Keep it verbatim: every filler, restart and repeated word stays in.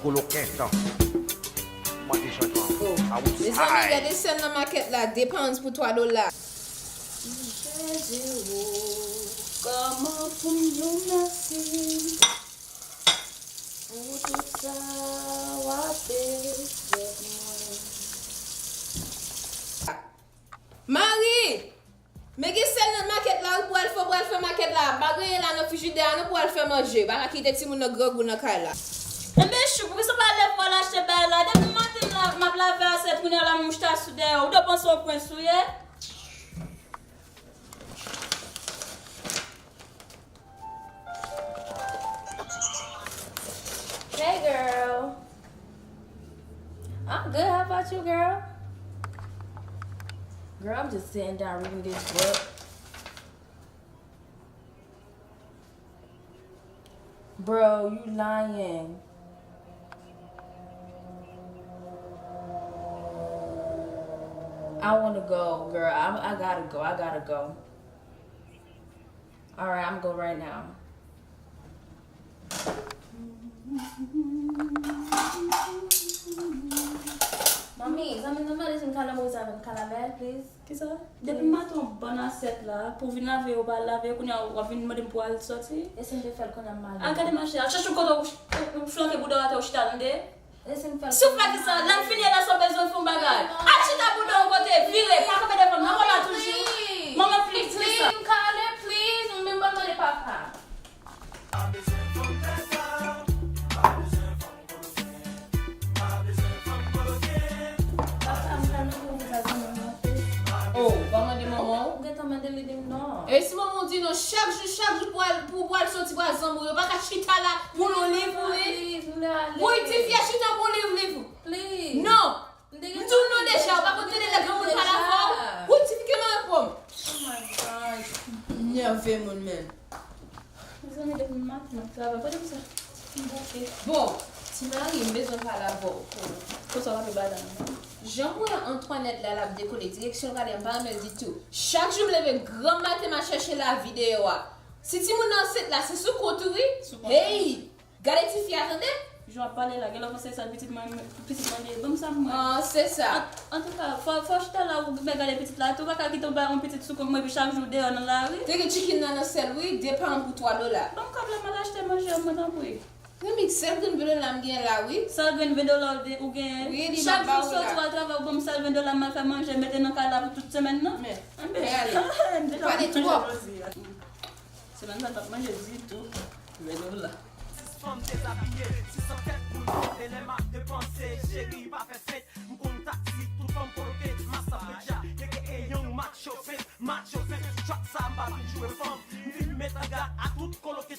Kolokentan. Mwen te chante an. Mezanmi, gade sèl nan makèt la, de pounds pou twa dola. Jezi, o, kòman pou m di w mèsi pou tout sa w ap fè mwen. Mari! Men gen sèl nan makèt la wi, pou al fè, pou al fè makèt la. Pa gen anyen la nan frijidè a non, pou al fè manje. Pa ka kite timoun nan grangou nan kay la. Enben chou, poukisa w pa lève w al achte bagay la? Depi maten la, m ap lave asyèt, kounye a la m chita sou dèyè w. Ou dwe panse w prens ou ye. Hey girl. I'm good. How about you, girl? Girl, I'm just sitting down reading this book. Bro, you lying. I wanna go, girl. I, I gotta go. I gotta go. Alright, I'm go right now. Manmi, zanmi nou mande si m ka nan bouzen avè m, ka lave, please? Kisa? Depi maten w bann asyèt la, pou vin lave, ou pa lave, kounye a w ap vin mande m pou al sòti? E si m te fè l kounye a m ale? A gade machè, al chèche yon kote w, w, w flanke bouda w atè w chita, tande? E si m fè l kounye a m ale? Si w fè kisa, lè m fini la, si w bezwen fè yon bagay. Al chita bouda w yon kote, vire, pa kanpe devan m, nan kò la toujou. Manman plis, kisa? Please, m ka ale, please, m vin mande papa. Oh, pa mande manman w? Ou gentan mande li, li di m non. E si manman w di non, chak jou, chak jou pou al, pou, pou al soti pou al zanmi w, yo pa ka chita la pou yon liv, pou li. Pou yon ti fi a chita pou yon liv, liv. Non. M di w non deja, ou pa konn tande lè granmoun pale avè w? Ou ti fi ki mare pòm. Oh my God. Nève moun, men. Mezanmi, depi maten m ap travay. Kote m sa? M bouke. Bon, ti mari, m bezwen pale avè w. Konsa w ap pale la, non? Jan m wè Antoinette la, l ap dekole, direksyon l gade, m pa renmen l ditou. Chak jou m leve granm maten, m al chèche lavi deyò a. Si timoun nan ansent la, se sou kont ou, wi. Sou kont ou. Hey! Gade tifi a, tande! Jan w ap pale la, genlè w panse sèl pitit mwen, pitit mwen li ye. Ban m sa pou mwen. Ah, se sa. An, antouka, fò, fò w chita la, ou byen gade pitit la tou, ou pa ka kite w bay yon pitit sou kont mwen, epi chak jou w deyò nan lari. Te gen chicken nan nan sèl, wi, de pound pou twa dola. Ban m kòb la, m al achte manje mwen, tanpri. Zanmi, sèl grenn ven dola m gen la, wi. Sèl grenn ven dola w de-, ou genyen? Wi, li nan ba w la. Chak jou w soti w al travay, ou ban m sèl ven dola, m al fè manje, mete nan kay la pou tout semèn nan. Men, anben, ale. M deja pale twòp. Semèn sa n p ap manje ditou. Ven dola. Sis fanm dezabiye, sis an tèt boul kote lè m ap depanse. Cheri, pa fè fent, m konn taksi, tout fanm koloke, Master Peja, A K A Young Macho Pimp, Macho Pimp, track sa m pa vin jwe fanm, m vin met an gad a tout koloke.